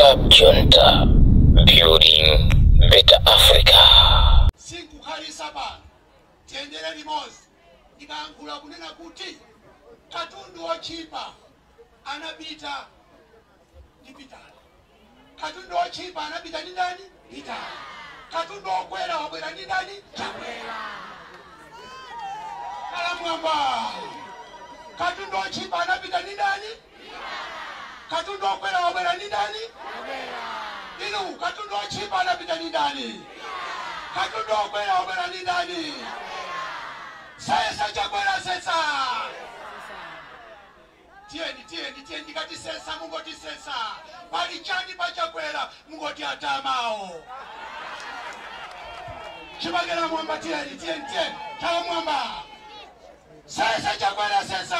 Club Junta, building better Africa. Sinkukhalisa pano, tiyendere limodzi. Ndikayankhula kunena kuti katundu wochipa anapita ndi Pitala. Katundu wochipa anapita ndi ndani? Pitala. Katundu wokwera wabwera ndi ndani? Chakwera. Kalamwamba. Katundu wochipa anapita ndi ndani? Katundu wokwera wabwera ndi ndani? Inu, katundu wochipa anapita ndi ndani? Katundu wokwera wabwera ndi ndani? Sesa Chakwera, sesa. Tiyeni, tiyeni, tiyeni. Ndikati sesa, mungoti sesa. Pali chani pa Chakwera? Mungoti atamawo. Chibakera mwamba. Tiyeni, tiyeni, tiyeni. Chala mwamba. Sesa Chakwera, sesa.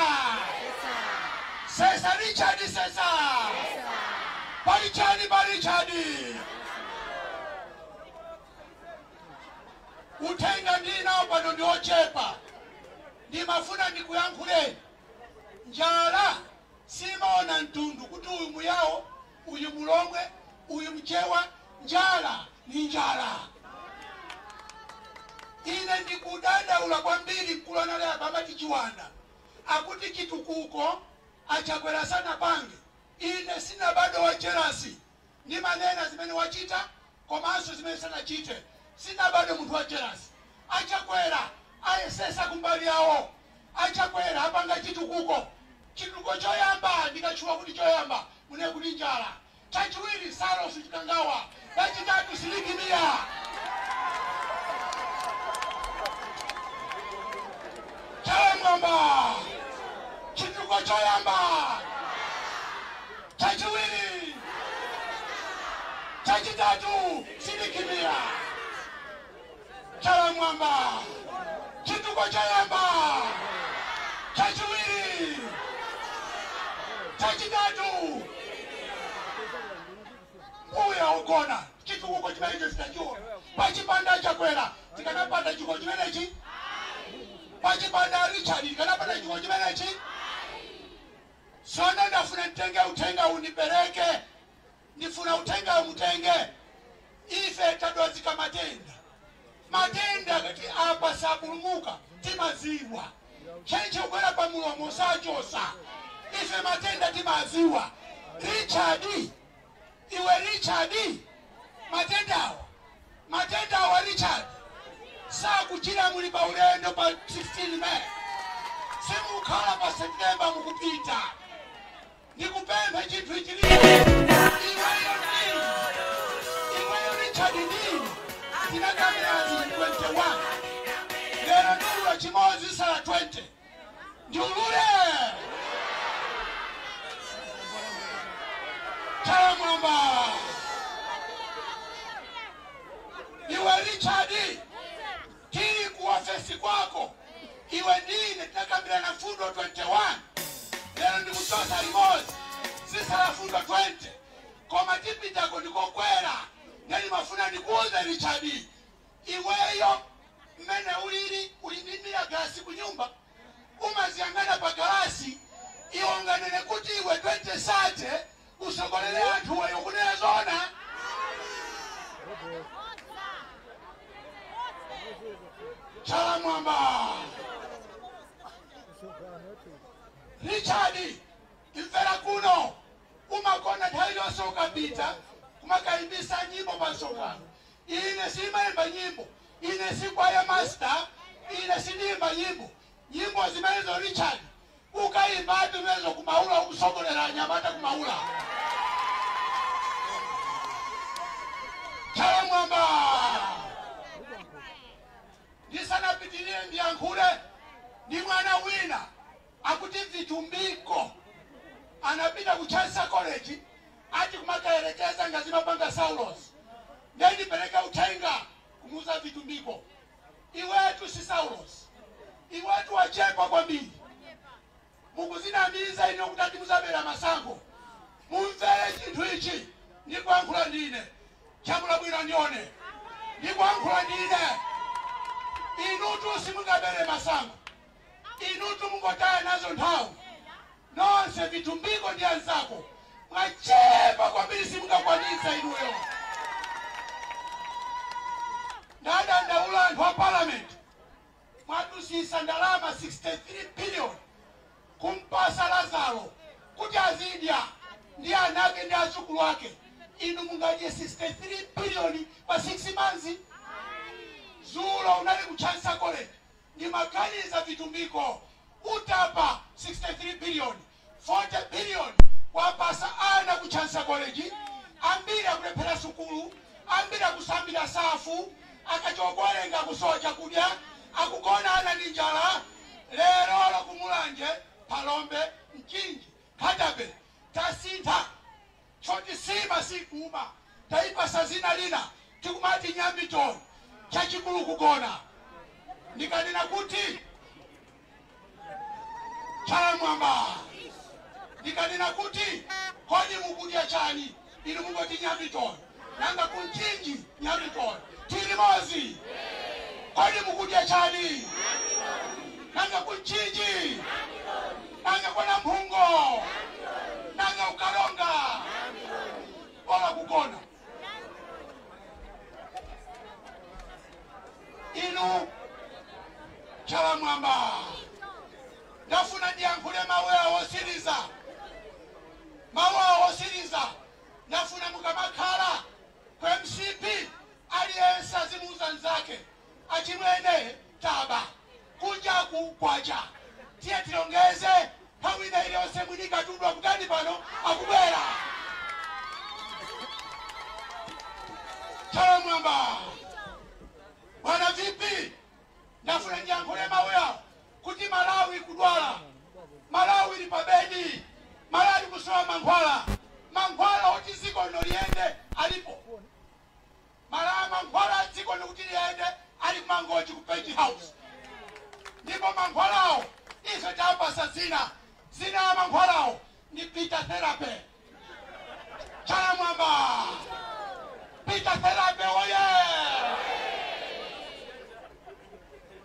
Sesa Richard, sesa. Pali chani pa Richard? Uthenga ndinawo pano ndi ochepa, ndimafuna ndikuyankhuleni. Njala simaona mtundu, kuti uyu Muyawo, uyu Mulongwe, uyu Mchewa. Njala ni njala. Ine ndikudandaula kwambiri. Mkulonalera pamati chiwanda akuti chitukuko aChakwera sanapange. Ine sina bado wa jealous, ndimanena zimene wachita komanso zimene sanachite. Sina bado munthu wa jealous. AChakwera ayesesa kumbali yawo. AChakwera apanga chitukuko. Chitukuko choyamba, ndikatchuwa kuti choyamba, mune kuti njala. Chachiwiri, Saulos Chikangawa. Chachitatu, Sidik Mia. Chala mwamba. Chitukuko choyamba, chachiwiri, chachitatu, Sidik Mia. Chala mwamba. Chitukuko choyamba, chachiwiri, chachitatu, mbuya ugona. Chitukuko chimenecho sitachiona. Pachipanda Chakwera tikanapata chitukuko chimenechi? Pachipanda Richard tikanapata chitukuko chimenechi? Sono ndafuna mtenge uthenga, unipereke. Ndifuna uthenga umutenge. Ife tadwazika matenda. Matenda akati apa sapulumuka, timaziwa. Chenche kukwera pa mulomo sachosa. Ife matenda timaziwa. Richard, iwe Richard, matendawa, matendawa Richard sakuchira. Muli pa ulendo pa 16 May, simukhala pa September, mukupita. Ndikupempha chinthu ichi. Iweyo ndini, iweyo Richard ndini tinakamirazi 21. Lero ndiulula chimodzi, sala 20. Ndiulule. Chala mwamba. Iwe Richard, tili ku ofesi kwako, iwe ndine tinakambirana fundo 21. Lero ndikuchosa limodzi, sisala fundo 20. Koma tipitako ndikokwera. Neni mafuna ndikuuze Richard, iweyo mmene ulili, uli galasi kunyumba, umaziyang'ana pa galasi. Iwe unganene kuti iwe 20 sate usogolere anthu weyo? Kunena zona, chala mwamba. Richard, imvera kuno. Umakona nthawi yonse ukapita kumakayimbisa nyimbo pa msonkhano. Ine simayimba nyimbo, ine si choir master, ine sindiyimba nyimbo. Nyimbo zimenezo Richard ukayimbatu zimenezo kumaula, ukusogolera anyamata kumaula. Chala mwamba. Ndisanapitirire, ndiyankhule ndi mwana wina akuti Vitumbiko, anapita ku Chancellor College ati kumakayerekeza ngazi mapanga Saulos. Ndiye ndipereke uthenga kumuuza Vitumbiko, iwetu si Saulos, iwetu wachepa kwambiri. Mukuzinamiza ino kuti ati muzabera masango. Mumvere chinthu ichi, ndikuyankhula ndine. Chamula bwino ndione, ndikuyankhula ndine. Inutu simungabere masango, inutu mungotaya nazo nthawi. Nonse Vitumbiko ndi anzako Mwachepa kwambiri, simungakwanitsa inuyo. Ndadandaula anthu a parliament, mwadusisa ndalama 63 billion kumpasa Lazaro kuti azidya ndi ana ake ndi azukulu ake. Inu mungadye 63 billion pa 6 months? Zulo unali ku Chancellor College, ndimaganiza vitumbiko utapa 63 billion, 40 billion wapasa ana ku Chancellor College. Ambiri akulephera sukulu, ambiri akusambira safu, akachokolenga kusowa chakudya, akugona ana ndi njala. Lero lokumulanje, Phalombe, Mchinji, Khatabe, tasintha choti sima sikuma, taipasa zina lina, tikumati nyambitoni, chachikulu kugona. Ndikanena kuti chalamwamba, ndikanena kuti kodi mukudya chani, inu mungoti nyambitoni. Nanga kunchinji nyambitoni tilimozi, kodi mukudya chani? Nanga kunchinji, nanga kona mphungo, nanga ukalonga, ola kugona. Inu chalamwamba, ndafuna ndiyankhule mawu awosiriza, mawu awosiriza. Ndafuna mukamakhala ku MCP, aliyense azimuuza nzake, achimwene taba kunjaku kwacha, tiye tilongeze nthawi ina iliyonse mwini katundu akutani pano akubwera. Chalamwamba, bwana VP, ndafuna ndiyankhule mawu yawo kuti Malawi kudwala, Malawi ili pabedi, Malawi kusowa mankhwala. Mankhwala oti dziko lino liyende alipo. Malawi mankhwala dziko lino kuti liyende ali kumangochi ku Page House, ndipo mankhwalawo ife tapasa zina. Zina la mankhwalawo ndi Peter Therapy. Chalamwamba, Peter Therapy oye!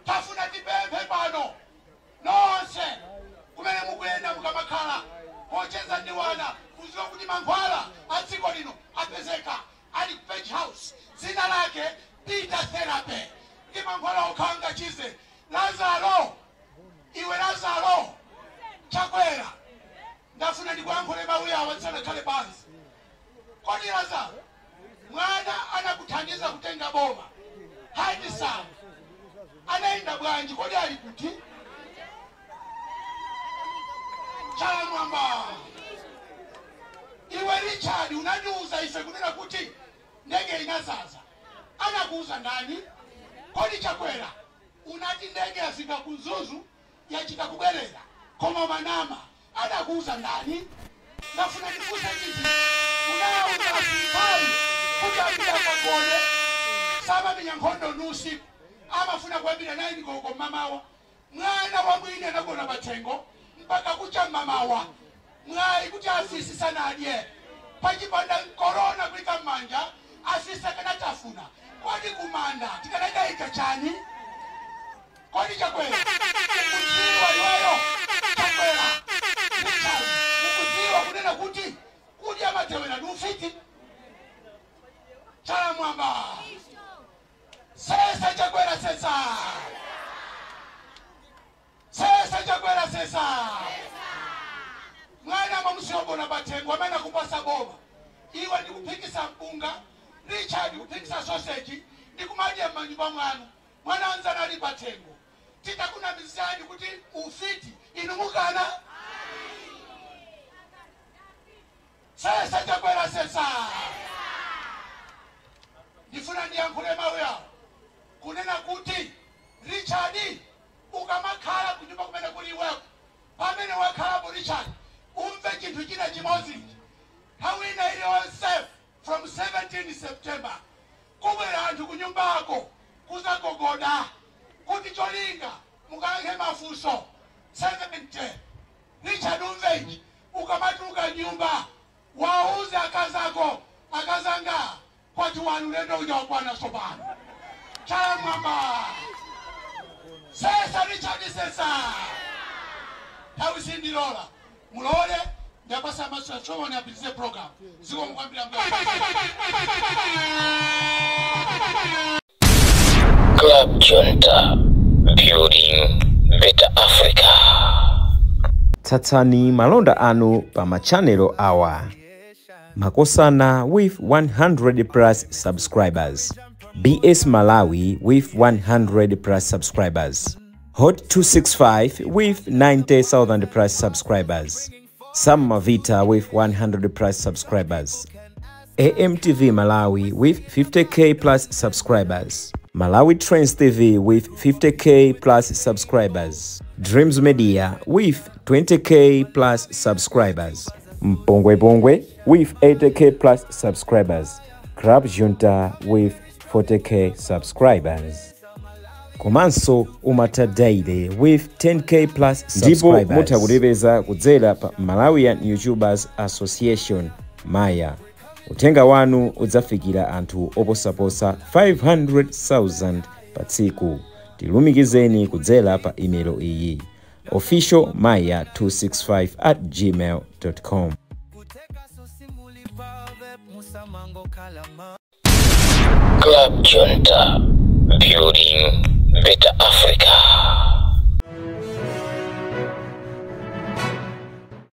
Tafuna tipemphe pano nonse kumene mukuyenda, mukamakhala pocheza ndi wana, kuziwa kuti mankhwala a dziko lino apezeka, ali ku Page House, dzina lake Peter Therapy, ndi mankhwala okhanga chize. Lazaro, iwe Lazaro Chakwera, ndafuna ndikuyankhule mawu awa tisanakhale pansi. Kodi Lazaro, mwana anakuthandiza kutenga boma, Handsome, anayenda bwanji? Kodi ali kuti? Chalamwamba, iwe Richard, unatiuza ife kunena kuti ndege inazaza, anakuuza ndani? Kodi Chakwera, unati ndege yafika ku Mzuzu yachita kubwerera, koma manama, anakuuza ndani? Ndafuna ndifunse chichi, unawuza asilikali kuti apita pagone, samamenya nkhondo ndi usiku, amafuna kuyambira 9 koloko mmamawa. Mwana wa mwini anagona pathengo mpaka kucha mmamawa, mwayi kuti afisi sanadye. Pachipanda korona kuika m'manja, afisi akanatafuna. Kodi kumanda tikanadayika chani? Kodi Chakwera, ukudziwa iweyo Chakwera Richard, ukudziwa kunena kuti kudya matewera ndi ufiti? Chalamwamba, sesa Chakwera, sesa, sesa Chakwera, sesa. Mwana mamusiogona pathengo amene akupasa boma, iwe ndikuphikisa mpunga, Richard kuphikisa sausage, ndikumadya m'manyumba mwanu, mwana anzana ali pathengo. Titakunamizani kuti ufiti, inu mukana? Sesa Chakwera, sesa. Ndifuna ndiyankhule mawu yawo kunena kuti Richard, ukamakhala kunyumba kumene kuli iweko, pamene wakhalapo Richard, umve chinthu china chimodzi: nthawi ina iliyonse from 17 September kubwera anthu kunyumbako kuzagogoda kuti cholinga mukayankhe mafunso 70. Richard, umve ichi, ukamatuluka nyumba wauze akazako, akazanga, kwati wanu ulendo uja wakwana sopano. Chalamwamba, sesa Richard, sesa. Nthawi sindilola, mulole Ndiyapasa Solomon apitirize program. Zikomo kwambiri. Club Junta, building better Africa. Tsatsani malonda anu pa machanelo awa: Makosana with 100 plus subscribers, BS Malawi with 100 plus subscribers, Hot 265 with 90,000 plus subscribers, Sam Mavita with 100 plus subscribers, AMTV Malawi with 50K plus subscribers, Malawi Trends TV with 50K plus subscribers, Dreams Media with 20K plus subscribers, Mpongwe Pongwe with 80K plus subscribers, Club Junta with 40K subscribers, komanso Umata Daily with 10K plus. Ndipo mutha kutipeza kudzera pa Malawian YouTubers Association, Maya. Uthenga wanu udzafikira anthu oposaposa 500,000 pa tsiku. Tilumikizeni kudzera pa imelo iyi: officialmaya265@gmail.com. Club Junta, building better Africa.